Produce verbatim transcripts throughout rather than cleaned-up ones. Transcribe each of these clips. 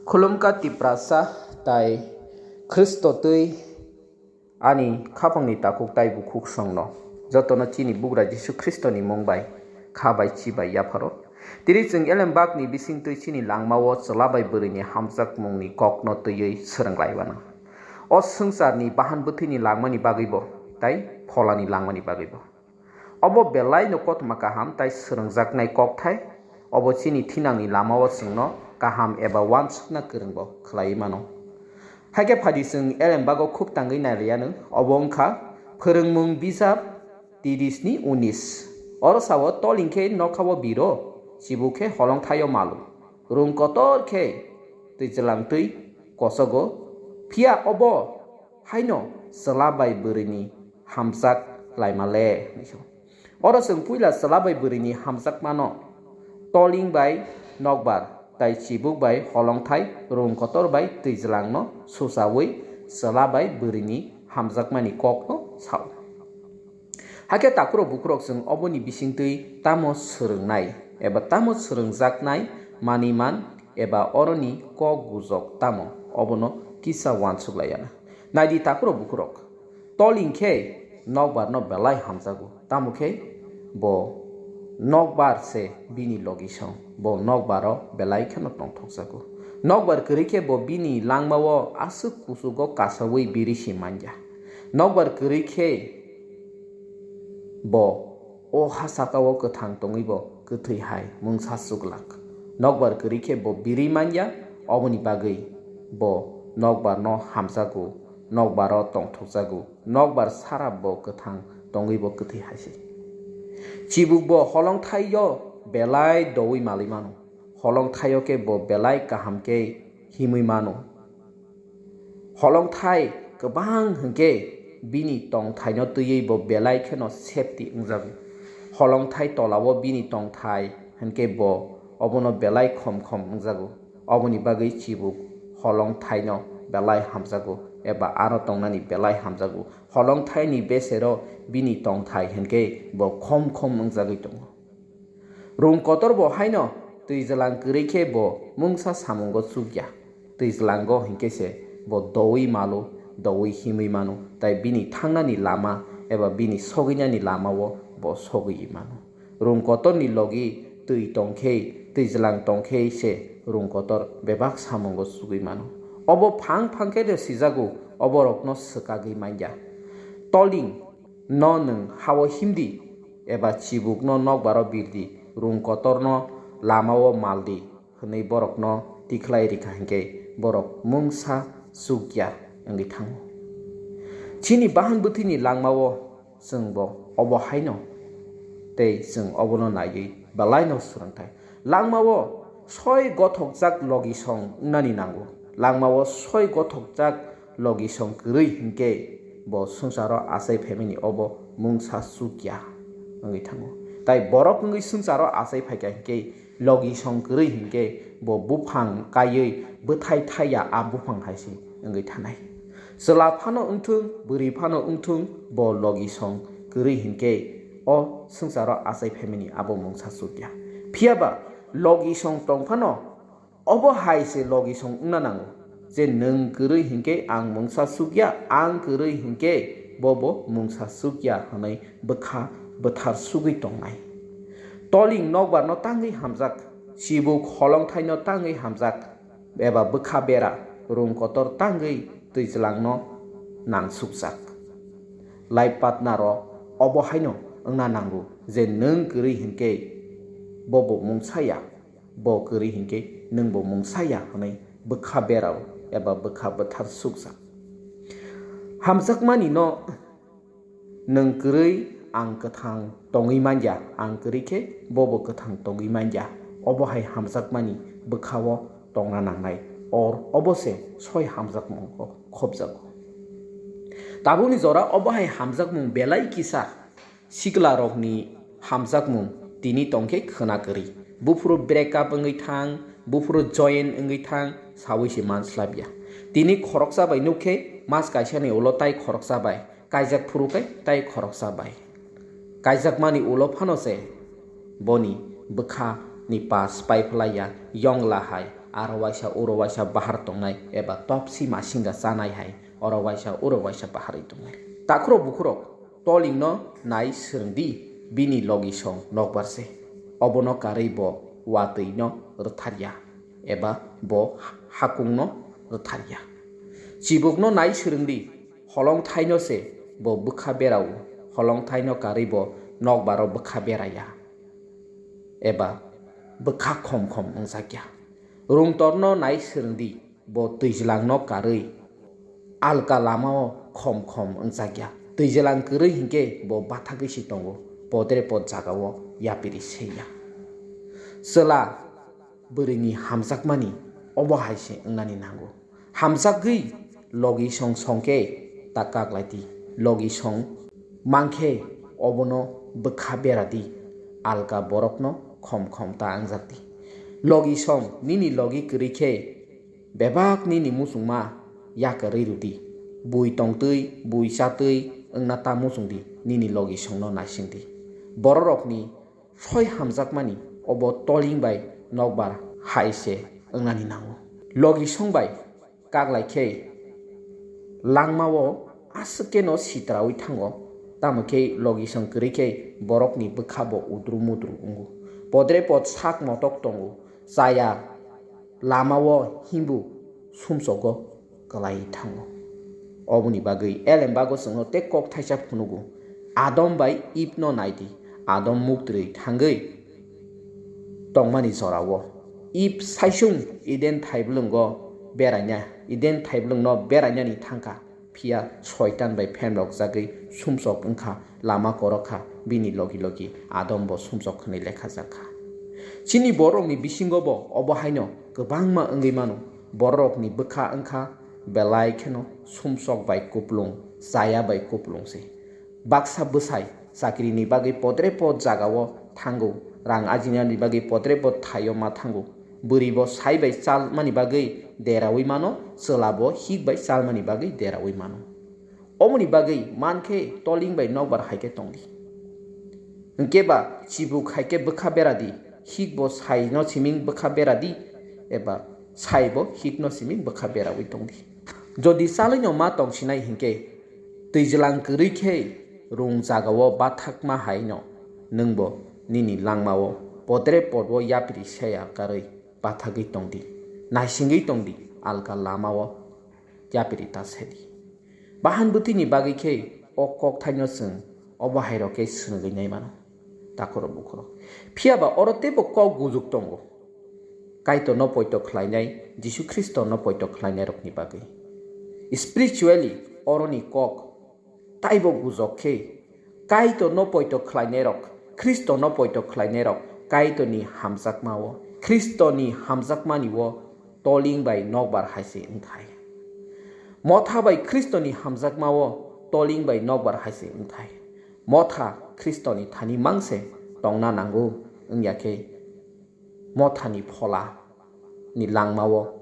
Khulumkha Tiprasa tai Khristo twi ani khapangni takhuk tai bukhuk songno jotono chini Bugra Jisu Khristoni mung bai kha bai chi bai yapharo. Tini chwng elembakni bisingtwi chini langmao chwla bai bwrwini hamjakmungni kokno twiwi swrwng laimanw. O swngcharni bahan bwthwini langmani bagwibo tai pholani langmani bagwibo. Obo belaino kothoma kaham tai swrwngjaknai kokthai, obo chini thinangni lamao chwngno kaham eba uansukna kwrwngbo khlaiwi mano. Haikhe phaidi chwng elembago khub tangwi nailaianw, obo wngkha Phwrwngmung bijap trisni unis. Oro sao, "Tolhing khe nokhao biro, chibuk khe holongthaio malu, rung kotor khe twijlangtwi kosogo, phiya obo haino chwla bai bwrwini hamjak laima le," hwnwi sao. Oro chwng puila chwla bai bwrwini hamjakmano tolhing bai nokbar tai chibuk bai holongthai rung kotor bai twijlangno suchaui chwla bai bwrwini hamjakmani kokno sao. Hakhe takhurok bukhurok chwng oboni bisingtwi tamo swrwngnai eba tamo swrwngjaknai manwi man eba oroni kok gujok tamo obono kisa uansuk laiya. Naidi takhurok bukhurok, tolhing khe nokbarno belai hamjago, tamo khe bo nokbar se bini logisong, bo nokbaro belai kheno tongthokjago. Nokbar kwrwi khe bo bini langmao aswk kuchugo kasaui biri si manya. Nokbar kwrwi khe bo o ha sakao kwthang tongwibo kwthwi hai mungsa chuklak. Nokbar kwrwi khe bo biri manya, oboni bagwi bo nokbarno hamjago, nokbaro tongthokjago, nokbar sara bo kwthang tongwibo kwthwi hai se. Chibukbo holongthaio belai doui malwi mano, holongthaio khe bo belai kaham khe himwi mano. Holongthai kwbang hwnkhe bini tongthaino twiwi bo belai kheno safety wngjago. Holongthai tolao bini tongthai hwnkhe bo obono belai khom khom wngjago. Oboni bagwi chibuk holongthaino belai hamjago eba aro tongnani belai hamjago. Holongthaini besero bini tongthai hwnkhe bo khom khom wngjagwi tongo. Rung kotor bo haino twijlang kwrwi khe bo mungsa samungo chukya. Twijlango hinkhe se bo doui malo, doui himwi mano, tai bini thangnani lama eba bini sogwinani lamao bo sogwi mano. Rung kotorni logi twi tongkhe, twijlang tongkhe se rung kotor bebak samungo chugwi mano. Obo phang phang khe de sijago, oborokno swkagwi manya. Tolhing no nwng hao himdi, eba chibukno nokbaro birdi, rung kotorno lamao maldi, hwnwi borokno tikhlai rikha hinkhe borok mungsa chukya wngwi thango. Chini bahan bwthwini langmao chwngbo obo haino tei chwng obono naiwi belaino swrwngthai. Langmao soi gothokjak logisong wngnani nango. Langmao soi gothokjak logisong kwrwi hinkhe bo swngcharo achai phaimani obo mungsa chukya wngwi thango. Tai borok wngwi swngcharo achai phaikha hinkhe logisong kwrwi hinkhe bo buphang kaiwi bwthai thaiya a buphang hai se wngwi thanai. Chwla phano wngthung, bwrwi phano wngthung, bo logisong kwrwi hinkhe o swngcharo achai phaimani abo mungsa chukya. Phiyaba logisong tongphano obo hai se logisong wngna nango je, nwng kwrwi hinkhe ang mungsa chukya, ang kwrwi hinkhe bobo mungsa chukya hwnwi bwkha bwthar sugwi tongnai. Tolhing nokbarno tangwi hamjak, chibuk holongthaino tangwi hamjak, eba bwkha bera rung kotor tangwi twijlangno nangsukjak. Life partner-o obo haino wngna nango je nwng kwrwi hinkhe bobo mungsa ya, bo kwrwi hinkhe nwngbo mungsa ya hwnwi bwkha berao eba bwkha bwthar sukjak. Hamjakmani no nwng kwrwi ang kwthang tongwi manya, ang kwrwi khe bobo kwthang tongwi manya. Obo hai hamjakmani bwkhao tongna nangnai. Or obo se soi hamjakmungo khopjago. Tabukni jora obo hai hamjakmung belai kisa siklarokni hamjakmung tini tongkhe khwna kwrwi. Buphuru break up wngwi thang, buphuru join wngwi thang, saui se manslapya. Tini khoroksa bai nukkhe mas kaisani ulo tai khoroksa bai, kaijak phuru khe tai khoroksa bai. Kaijakmani ulo phano se boni bwkha ni pas pai phlaiya, yongla hai Aro waisa uro waisa bahar tongnai eba topsi masinga chanai hai oro waisa uro waisa baharwi tongnai. Takhurok bukhurok, tolingno nai swrwng di, bini logisong nokbar se. Obono karwi bo watwino rwtharya eba bo hakungno rwtharya. Chibukno nai swrwng di, holongthaino se bo bwkha berao, holongthaino karwi bo nokbaro bwkha beraya eba bwkha khom khom wngjakya. Rungtorno nai swrwng di, bo twijlangno karwi alka lamao khom khom wngjakya. Twijlang kwrwi hinkhe bo bathagwi se tongo, podre pod jagao yapiri seya. Chwla bwrwini hamjakmani obo hai se wngnani nango. Hamjakgwi logisong songkhe ta kaklaidi. Logisong mankhe obono bwkha beradi, alka borokno khom khom ta wngjak di. Logisong nini logi kwrwi khe bebak nini muchungma yakarwi rwdi. Bui tongtwi, bui chatwi wngna ta muchungdi, nini logisongno naisingdi. Bororokni soi hamjakmani obo toling bai nokbar hai se wngnani nango. Logisong bai kaklai khe langmao aswk khe no sitraui thango, tamo khe logisong kwrwi khe borokni bwkha bo udru mudru wngo. Podre pod sak motok tongo, chaya lamao himbu sumsogo kwlai thango. Oboni bagwi elembago chwngno tei kok thaisa phunugo, Adam bai Eve no naidi. Adam muktrwi thangwi tongmani jorao Eve saisung Eden thaiblwngo beraina, Eden thaiblwngno berainani thangkha. Phiya Soitan bai phemrokjagwi sumsok wngkha, lama korokha, bini logi logi Adambo sumsok hwnwi lekhajakha. Chini borokni bisingobo obo haino kwbangma wngwi mano. Bororokni bwkha wngkha belai kheno sumsok bai kuplung, chaya bai kuplung se. Baksa bwsai chakrini bagwi podre pod jagao thango, rang ajinani bagwi podre pod thaio ma thango. Bwrwi bo sai bai chalmani bagwi deraui mano, chwla bo hik bai chalmani bagwi deraui mano. Omoni bagwi man khe toling bai nokbar hai khe tong di. Hwnkhe ba chibuk hai khe bwkha bera di, hik bo sai no siming bwkha bera di, eba sai bo hik no siming bwkha beraui tong di. Jodi chalwi no ma tong sinai hinkhe, twijlang kwrwi khe rung jagao bathakma hai no nwng bo nini langmao podre pod o yapri seya karwi bathagwi tong di, naisingwi tong di, alka lamao yapri ta se di. Bahan bwtwini bagwi khe o kokthaino chwng obo hairok khe swnogwi nai mano, takhurok bukhurok. Phiya ba oro teibo kok gujuk tongo, Kaitorno poito khlainai, Jisu Khristono poito khlainairokni bagwi. Spiritually oroni kok taibo gujok khe, Kaitorno poito khlainairok, Khristono poito khlainairok Kaitorni hamjakmao, Khristoni hamjakmani o toling bai nokbar hai se wngthai. Motha bai Khristoni hamjakmao toling bai nokbar hai se wngthai. Motha Khristoni thani mang se tongna nango, wngya khe mothani phola ni langmao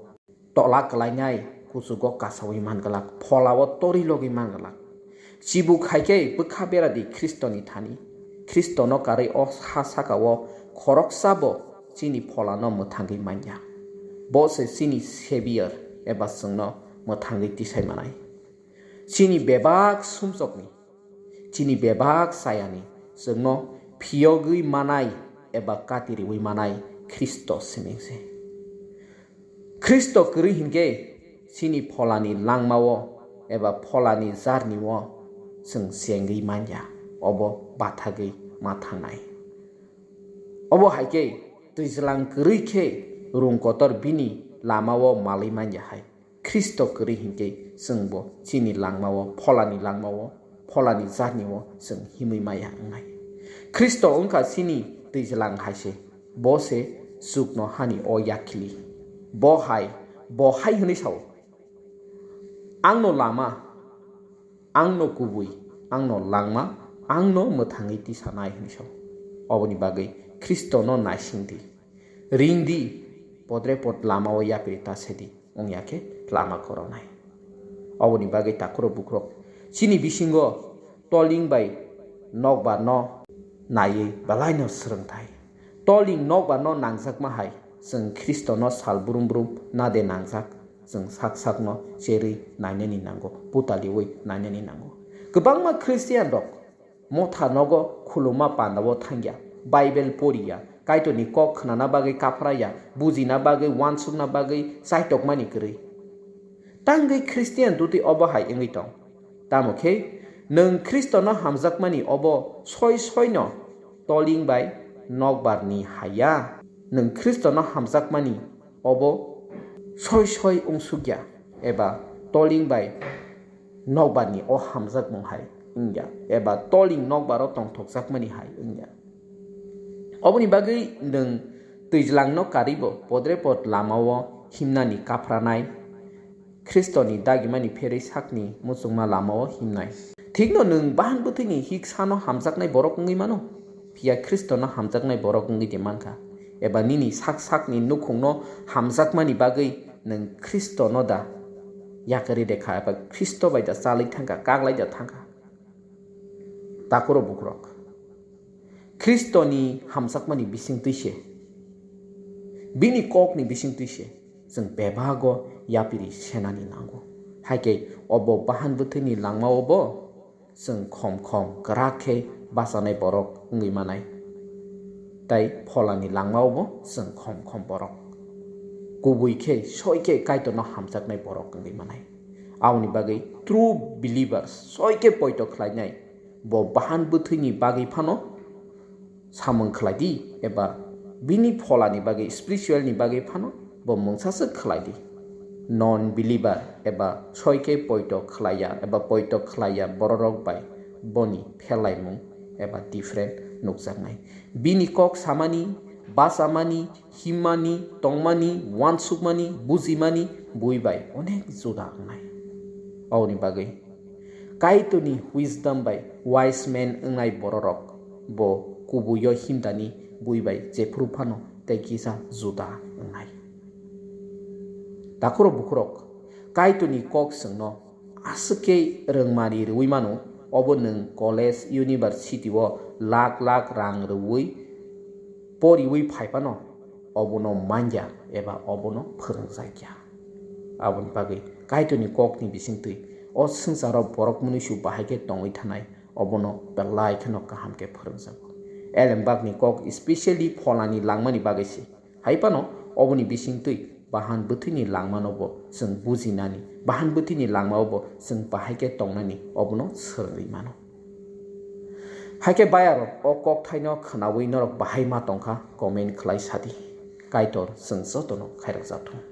tola kwlainai kuchugo kasaui man glak, pholao tori logwi man glak. Chibuk hai khe bwkha bera di Khristoni thani. Khristono karwi o ha sakao khoroksabo chini pholano mwthangwi manya. Bo se chini Savior eba chwngno mwthangwi tisai manai. Chini bebak sumsokni, chini bebak sayani chwngno phiyogwi manai eba kati riui manai Khristo simi se. Khristo kwrwi hinkhe chini pholani langmao eba pholani jarnio chwng chengwi manya, obo bathagwi ma thangnai. Obo hai khe twijlang kwrwi khe rung kotor bini lamao malwi manya hai. Khristo kwrwi hinkhe chwngbo chini langmao, pholani langmao, pholani jarnio chwng himwi maya wngnai. Khristo wngkha chini twijlang hai se, bo se chukno hani o yakhili. Bo hai, bo hai hwnwi sao, "Angno lama, angno kubui, angno langma, angno mwthangwi tisanai," hwnwi sao. Oboni bagwi Khristono naising di, ring di, podre pod lamao yapri ta se di. Wngya khe lama koronai. Oboni bagwi takhurok bukhurok chini bisingo toling bai nokbar no naiwi belai no swrwngthai. Toling nokbar no nangjakma hai Chwng Khristono sal brum brum na de nangjak, chwng sak sakno cherwi nainani nango, putaliwi nainani nango. Kwbangma Khristianrok motha nogo khuluma pandao thangya, Bible poriya, Kaitorni kok khnana bagwi kaphraya, bujina bagwi, uansukna bagwi chaitokmani kwrwi. Tangwi Khristian dutwi obo hai wngwi tong. Tamo khe, nwng Khristono hamjakmani obo soi soino toling bai nokbarni hai ya. Nwng Khristono hamjakmani obo soi soi wngsukya eba toling bai nokbarni o hamjakmung hai wngya eba toling nokbaro tongthokjakmani hai wngya. Oboni bagwi nwng twijlangno karibo podre pod lamao himnani kaphranai, Khristoni dagimani pherwi sakni muchungma lamao himnai. Thikno nwng bahan bwthwini hiksano hamjaknai borok wngwi mano, phiya Khristono hamjaknai borok wngwi de mankha. Eba nini sak sakni nukhungno hamjakmani bagwi nwng Khristono da yakarwi rekha eba Khristo bai da chalwi thangkha, kaglai da thangkha? Takuro bukrok, Khristoni hamjakmani bisingtwi se, bini kokni bisingtwi se chwng bebago yapiri senani nango. Haikhe obo bahan bwthwini langmao bo chwng khom khom kwrak khe bachanai borok wngwi manai. Tai pholani langmao bo chwng khom khom borok. Kubui khe soi khe Kaitorno hamjaknai borok wngwi manai. Aboni bagwi true believers soi khe poito khlainai. Bo bahan bwthwini bagwi phano samung khlai di eba bini pholani bagwi, spiritual ni bagwi phano bo mungsa swk khlai di. Non believer eba soi khe poito khlaiya eba poito khlaiya bororok bai boni phelaimung eba different nukjaknai. Bini kok samani, bachamani, himmani, tongmani, uansukmani, bujimani bui bai onek juda wngnai. Aboni bagwi Kaitorni wisdom bai wise man wngnai bororok bo kubuio himdani bui bai jephuru phano tei kisa juda wngnai. Takuro bukhurok, Kaitorni kok chwngno aswk khe rwngmani rwui mano, obo nwng college, university o lakh lakh rang rwui poriwi phai phano obono manya eba obono phwrwngjakya. Aboni bagwi Kaitorni kokni bisingtwi o swngcharo borok mwnwisu bahai khe tongwi thanai, obono belai kheno kaham khe phwrwngjago. Elembakni kok, especially pholani langmani bagwi se. Hai phano oboni bisingtwi bahan bwthwini langmano bo chwng bujinani, bahan bwthwini langmao bo chwng bahai khe tongnani obono swrwngwi mano. Hai khe bayarok o kokthaino khwnaui norok bahai ma tongkha comment khlai sadi. Kaitor chwng jotono khairokjathung.